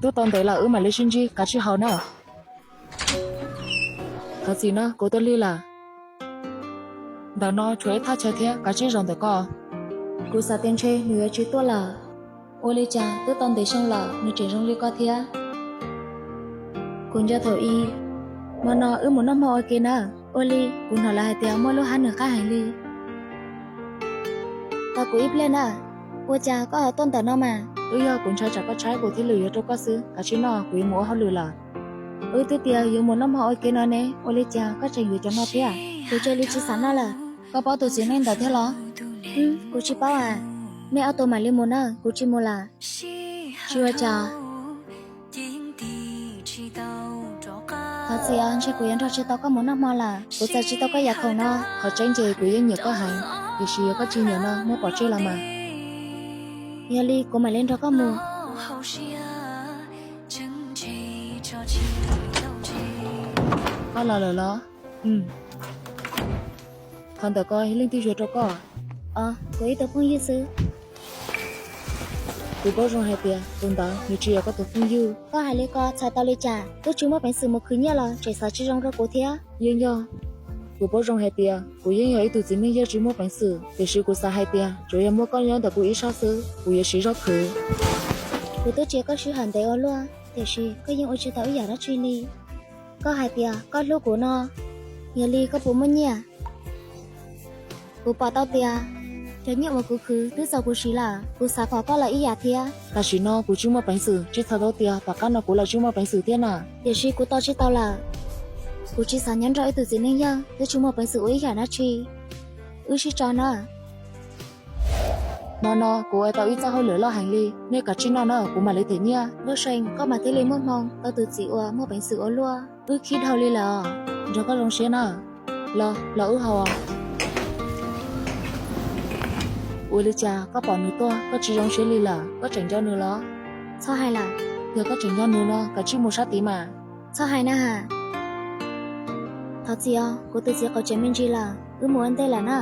Twb tau ntev lawm, wb mam li sib ntsib, kav tsij haus na. Thov txim na, kuv tuaj lig lawm. Ntawm no tshuav ib thaj chaw thiab, kav tsij zaum ntawm ko. Kuv xav tias ntshe nws yuav tsis tuaj lawm. Ua li cas twb tau ntev xyoo lawm nws tseem zoo li ko thiab? Kuv nco thaum ub, hmo no wb mus noj hmo ua ke na. Ua li kuv hnov lawv hais tias muaj lub hab nws qab heev li. Tos kuv ib pliag na. Ua cas koj ho tuaj ntawm no mas? Twb yog kuv ntshai tsam koj tshaib kuv thiaj li yuav rau koj xwb. Kav tsij noj, kuv yuav mus ua hauj lwm lawm. Wb twb tias yuav mus noj hmo ua ke no ne, ua li cas koj tseem yuav cov no thiab? Kuv cia li tsis xav noj lawm. Koj paub tus txiv neej ntawd thiab los? Kuv tsis paub as. Nej ob tug mam li mus na, kuv tsis mus lawm. Tsis ua cas. Thov txim os, ntshe kuv yuav nrog tsis tau koj mus noj hmo lawm. Kuv txais tsis tau koj yam khoom no. Qhov tseeb ces kuv yeej nyiam koj heev, tiam sis yog koj tsis nyiam no muab pov tseg los mas. Yog li kuv mam li nrog koj mus. Koj los lawm los? Qhov ntawm ko yog leej twg yuav rau koj? Os, kuv ib tug phooj ywg xwb. Kuv paub zoo hais tias tus ntawd nws tsis yog koj tus phooj ywg. Koj hais li ko txhais tau li cas? Twb tsis muaj peev xwm mus khwv nyiaj los tseem xav tsis zoo rau kuv thiab. Yeej yog, kuv paub zoo hais tias kuv yeej yog ib tug txiv neej yawg tsis muaj peev xwm, tiam sis kuv xav hais tias tsuas yog muaj koj nyob ntawm kuv ib sab xwb, kuv yuav siv zog khwv. Kuv twb cia koj sij hawm ntev ua luaj, tiam sis koj yeej ua tsis tau ib yam dab tsi li. Koj hais tias koj hlub kuv no, yog li koj puas muaj nyiaj? Kuv pom tau tias cov nyiaj uas kuv khwv twb txaus kuv siv lawm. Kuv xav kom koj los ib yam thiab. Tam sim no kuv tsis muaj peev xwm, tsis txhais tau tias tom qab no kuv los tsis muaj peev xwm thiab na. Tiam sis kuv tos tsis tau lawm. Kuv tsis xav nyob nrog ib tug txiv neej yawg twb tsis muaj peev xwm ua ib yam dab tsi. Wb sib tso na. Hmo no kuv ua tau ib txoj hauj lwm loj heev li, nej kav tsij noj na, kuv mam li them nyiaj. Lub sij hawm koj mam thiaj li muaj hmoo tau tus txiv uas muaj peev xwm ua luaj. Wb khib dhau li lawm os, nrog koj zoo siab na. Los, los wb haus. Ua li cas koj pom nws tuaj koj tsis zoo siab li lawm, koj tseem nco nws los? Txhob hais lawm. Yog koj tseem nco nws no kav tsij mus sab tid mas. Txhob hais na has. Thov txim os, kuv tus txiv qauv tseem me ntsis lawm, wb mus ua ntej lawm na.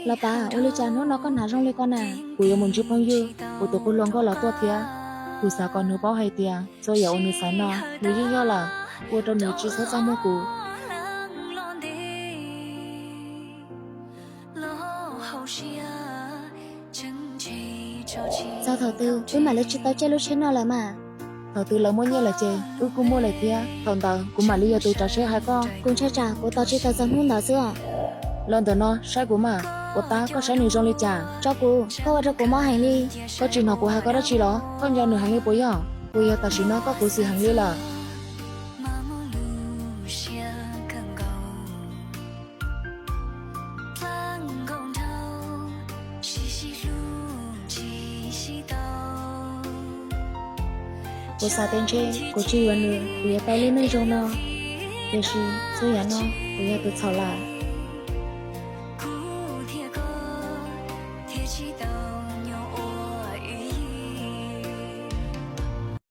Los Paj, ua li cas hnub no koj hnav zoo li ko na? Kuv yuav mus ntsib phooj ywg, kuv tus qub hluas nkauj los tuaj thiab. Kuv xav kom nws paub hais tias txhua yam uas nws xav no nws yeej yog lawm, ua rau nws tsis txhob txaj muag kuv. Txog thaum twg wb mam li tsis tau caij lub tsheb no lawm mas? Thaum twg lawv muaj nyiaj lawm ces wb kuj muaj lawm thiab. Thaum ntawd kuv mam li yog tus tsav tsheb hais koj. Kuv ntshai tsam kuv tos tsis tau txog hnub ntawd xwb os. Los ntawm no saib kuv mas, ua tab koj saib nws zoo li cas? Tso kuv, koj ua rau kuv mob heev li. Koj tsis hnov kuv hais koj dab tsi los? Koj nco nws heev li puas yog? Puas yog tam sim no koj khuv xim heev li lawm? Kuv xav tias ntshe kuv tsis yuav nws kuv yuav tau lub neej zoo no, tiam sis txhua yam no kuv yog tus txhaum lawm.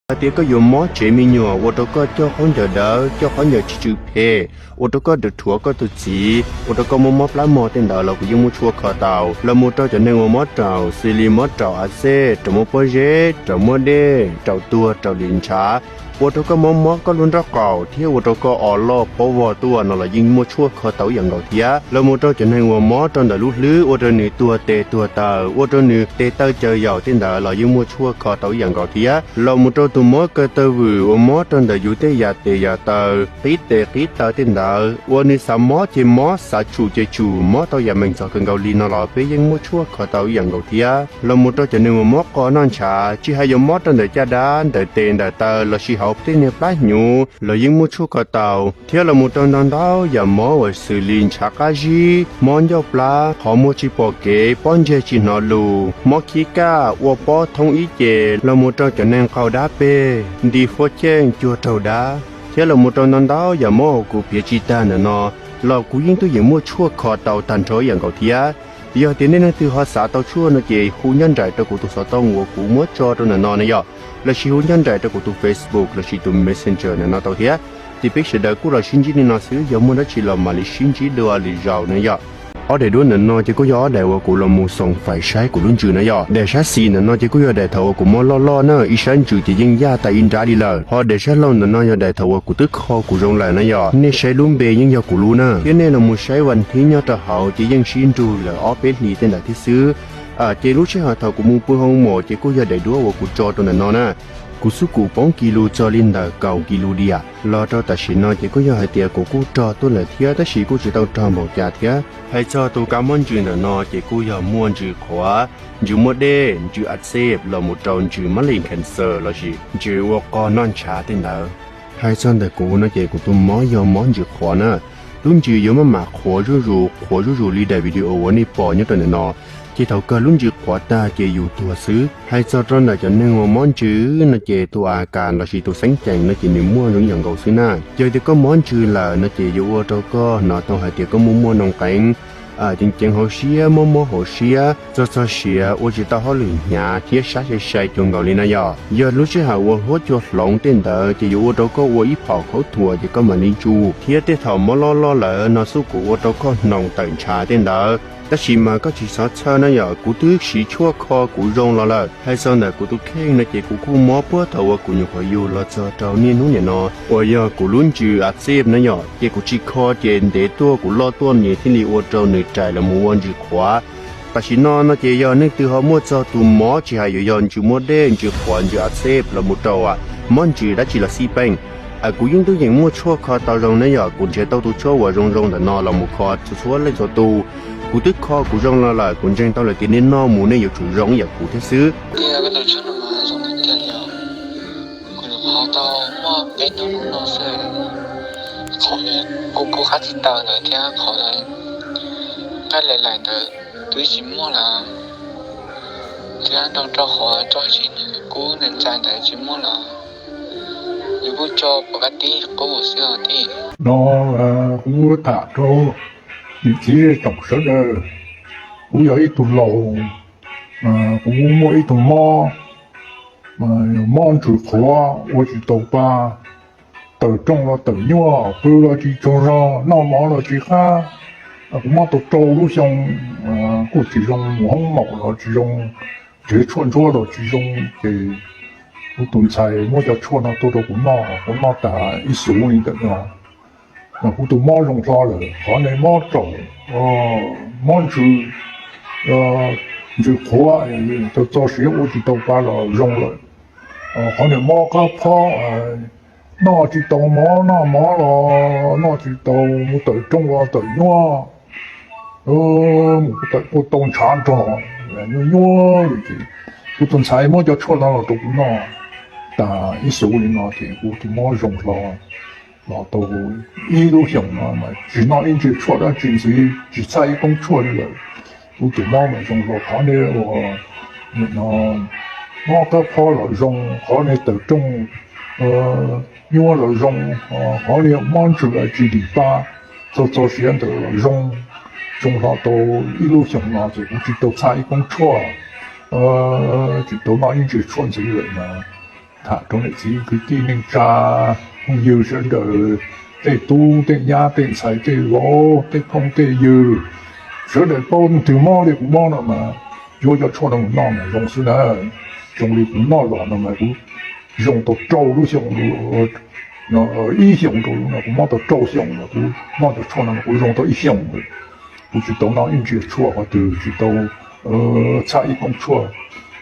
Hais tias koj yuav mob tsev me nyuam, ua rau koj coj khaub ncaws dawb, coj khaub ncaws tsis tsw phem, ua rau koj dhuav koj tus txiv, ua rau koj mob mob plab mog tej ntawd los kuv yeej muaj tshuaj kho tau. Los mus rau cov neeg uas mob raum xws li mob raum a xej, raum muaj pob zeb, raum muaj dej, raum tuag, raum lis ntshav, ua rau koj mob mob koj lub nraub qaum thiab ua rau koj o loj phob vog tuaj no los yeej muaj tshuaj kho tau ib yam nkaus thiab. Los mus rau cov neeg uas mob rau ntawm lub hlwb ua rau nws tuag tes tuag taw, ua rau nws tes taw caws yaum tej ntawd los yeej muaj tshuaj kho tau ib yam nkaus thiab. Los mus rau tus mob kaw taw vwm uas mob rau ntawm yus tej yam tes yam taw, qib tes qib taw tej ntawd, uas nws xav mob ces mob, xav tsum ces tsum, mob tau yam meem txog kawg nkaus li no los peb yeej muaj tshuaj kho tau ib yam nkaus thiab. Los mus rau cov neeg uas mob qo noj ntshav, tsis hais yuav mob rau ntawm caj dab, ntawm tes ntawm taw lossis hauv tej niag plab hnyuv los yeej muaj tshuaj kho tau. Thiab los mus rau ntau ntau yam mob uas xws li ntshav qab zib, mob ncauj plab, qhov muag tsis pom kev, pob ntseg tsis hnov lus, mob khib kaj, ua pob thoob ib ce, los mus rau cov neeg qaug dab peg, nti fuab cheej, cuag raug dab, thiab los mus rau ntau ntau yam mob uas kuv piav tsis tag ntawm no los kuv yeej tuaj yeem muaj tshuaj kho tau tag nrho ib yam nkaus thiab. Yog tias nej leej twg ho xav tau tshuaj no ces hu nyob nraim rau kuv tus xov tooj uas kuv muab tso rau ntawm no na yom, lossis hu nyob nraim rau kuv tus Facebook lossis tus Messenger ntawm no tau thiab. Ces peb sawv daws kuj los sib ntsib li no xwb, yog muaj dab tsi los mam li sib ntsib dua lwm zaus na yom. Ob daim duab ntawm no ces kuj yog ob daim uas kuv los mus xoom fais saib kuv lub ntsws na yom. Daim sab xis ntawm no ces kuj yog daim thaum uas kuv mob loj loj na, ib sab ntsws ces yeej yaj tas ib nrab li lawm. Ho daim sab laug ntawm no yog daim thaum uas kuv twb kho kuv zoo lawm na yom. Nej saib lub npe yeej yog kuv lub na, thiab nej los mus saib vas thib nyob rau hauv ces yeej sib nrug lawm ob peb hlis tej ntawd thiab xwb. Ces lub sij hawm thaum kuv mus pw hoo mom ces kuj yog daim duab uas kuv tso rau ntawm no na. Kuv xub kum poob kis lus txog li ntawm kaum kis lus diam. Los rau tam sim no ces kuj yog hais tias kuv kuj rog tuaj lawm thiab, tab sis kuj tsis tau rog npaum cas thiab. Hais txog tus kab mob ntsws ntawm no ces kuj yog muaj ntsws qhuav, ntsws muaj dej, ntsws a xej los mus rau ntsws mab lees cancer lossis ntsws ua qog noj ntshav tej ntawd. Hais txog ntawm kuv no ces kuv tus mob yog mob ntsws qhuav na. Lub ntsws yuav maj mam qhuav zuj zus, qhuav zuj zus li daim video uas nej pom nyob rau ntawm no. Ces thaum kawg lub ntsws qhuav tag ces yus tuag xwb. Hais txog rau ntawm cov neeg uas mob ntsws no ces tus a kas lossis tus xeeb ceem no ces nws muaj zoo ib yam nkaus xwb na. Yog tias koj mob ntsws lawm no ces yuav ua rau koj hnov tau hais tias koj muaj muaj noo qeev, ceev ceev hauv siab, mob mob hauv siab, txog txog siav, ua tsis tau hauj lwm hnyav thiab sab sai sai cuag nkaus li na yom. Yog lub sij hawm uas huab cua hloov tej ntawd ces yuav ua rau koj ua ib phaum khaub thuas ces koj mam li tsuj, thiab tej thaum mob loj loj lawm no xub kum ua rau koj hnoos tawm ntshav tej ntawd. Tab sis mas koj tsis txhob txhawj na yom, kuv twb siv tshuaj kho kuv zoo los lawm. Hais txog ntawm kuv tus kheej no ces kuv kuj mob puag thaum uas kuv nyuam qhuav yug los txog rau niaj hnub niam no uas yog kuv lub ntsws a xej na yom, ces kuv tsis kho ces ntev tuaj kuv loj tuaj nws thiaj li ua rau nws rais los mus ua ntsws qhuav. Tam sim no no ces yog leej twg ho muaj txog tus mob tsis hais yuav yog ntsws muaj dej, ntsws qhuav, ntsws a xej los mus rau mob ntsws dab tsi los xij peej, kuv yeej tub yeem muaj tshuaj kho tau zoo na yom. Kuv nrhiav tau tus tshuaj uas zoo zoo ntawm no los mus kho txhua txhua leej txhua tus. Kuv twb kho kuv zoo los lawm, kuv ntseeg tau lawm tias nej noj mus nej yuav tsum zoo ib yam kuv thiab xwb. Kuv nyuam qhuav tau muaj peb hnub no xwb, qhov kuv kuj qab tsis taw ntawd thiab qhov nqaij laim laim ntawd twb tsis muaj lawm, thiab nrog rau qhov rau siab nws kub ntxais ntxais ntawd tsis muaj lawm. Yus kuj tso pom kab tib qub xwb os tij. No kuv tham rau niam txiv tsoom sawv daws, kuv yog ib tug laus, kuv muaj ib tug mob, mob ntsws qhuav ua tsis tau pa, tawm rooj los tawm nyuaj, pw los tsis tsaug zog, noj mov los tsis qab. Kuv mob tau rau lub xyoo, kuj tsis zoo mus hoob maum los tsis zoo, nrhiav tshuaj ntsuab los tsis zoo, ces kuv tus ntxhais muab cov tshuaj no tuaj rau kuv noj, kuv noj tas ib xuv li ntawm no, mas kuv tus mob zoo hlo lawm. Qhov nej mob raum, mob ntsws, ntsws qhuav, tau txo siav ua tsis tau pa los zoo lawm. Qhov nej mob qab phob, noj tsis tau mov, noj mov los noj tsis tau, mus tawm rooj los tawm nyuaj, mus tawm kuj tau ntshav nrog, nyuaj nyuaj li ces kuv tus ntxhais muab cov tshuaj no los rau kuv noj tas ib xuv li no ces kuv tus mob zoo hlo los tau ib lub xyoos no mas tsis noj ib ntsis tshuaj dab tsi ntxiv, tsis txhaj ib koob tshuaj li lawm. Kuv tus mob mas zoo hlo. Qhov nej ua no mob qab phob los zoo, qhov nej tawm rooj nyuaj los zoo, qhov nej mob ntsws tsis dim pa, txog txog siav ntawd los zoo, zoo hlo tau ib lub xyoos no ces kuv tsis tau txhaj ib koob tshuaj, tsis tau noj ib ntsis tshuaj ntxiv lawm mas tham rau niam txiv kwv tij neej tsa phooj ywg sawv daws, tej tub tej nyab tej ntxhais tej vauv tej phooj tej ywg, sawv daws paub leej twg mob li kuv mob no mas yuav cov tshuaj no mus noj mas zoo xwb na. Zoo li kuv noj los no mas kuv zoo tau rau lub xyoo, ib xyoos rau no kuv mob tau rau xyoo no kuv noj cov tshuaj no kuv zoo tau ib xyoos lawm. Kuv tsis tau noj ib ntsis tshuaj qhov twg, tsis tau txhaj ib koob tshuaj.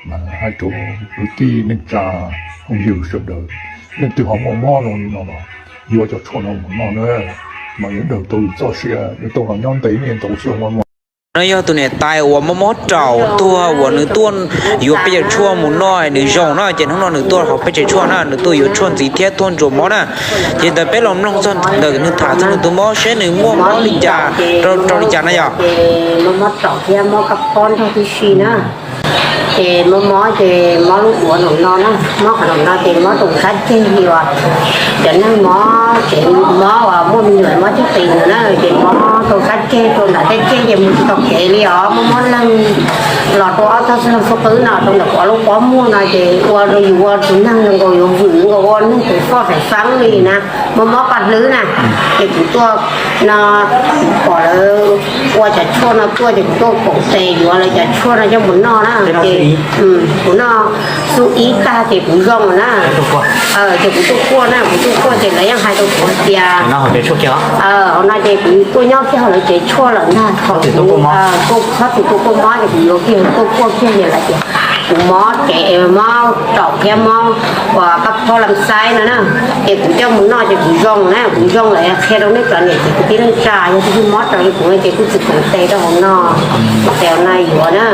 Mas hais rau kwv tij neej tsa phooj ywg sawv daws, leej twg ho muaj mob zoo li no los yuav cov tshuaj no mus noj na, mas yuav daws tau txoj sia, yuav tau los nyob ntev niaj ntau xyoo. No yog tus niam tais uas mob mob raum tuag uas nws tuaj yuav peb cov tshuaj mus noj nws zoo na, ces hnub no nws tuaj hauv peb tsev tshuaj na, nws tuaj yuav tshuaj ntxiv thiab tuaj ntsuas mob na. Ces ntawd peb los mloog txog ntawm nws tham txog nws tus mob seb nws muaj mob li cas, rau rau li cas na yom. Mob mob raum thiab mob kab phob nrog tib si na. Ces mob mob ces mob lub duav nraum no na, mob qhov nraum no ces mob rau sab ceg li uas cov neeg mob Tsev mob uas muaj me nyuam mob tib qis ntawd na, ces mob rau sab ceg rau nram tej ceg ces mus tsis tau kev li os. Mob mob leeg los rau ob tog xub qwb no rau ntawm kuv lub pob muag no ces ua rau yus ua tus neeg zoo nkaus yuav vwm nkaus ua neeg tus foj feem feeb li na, mob mob paj hlwb na. Ces kuv tuaj no pom lawv ua cov tshuaj no tuaj ces kuv tuaj koom tes yuav lawv cov tshuaj no coj mus noj na. Ces kuv noj xub ib tag ces kuv zoo na. Ces kuv tuaj kuaj na, kuv tuaj kuaj ces lawv yeej hais rau kuv tias, hauv no ces kuv tuaj nyob kiag hauv lawv tsev tshuaj lawm ntag. Txhob txwm tuaj kuaj mob ces kuv yuav kiag tuaj kuaj kiag ces lawv tias kuv mob tsev, mob raum thiab mob uas paj khaub lam xaib no na. Ces kuv coj mus noj ces kuv zoo na, kuv zoo lawm qhia rau nej cov niam txiv kwv tij neej tsa, yog tus twg mob raws li kuv no ces kuj txwm koom tes rau hauv no, tes hauv no yuav na.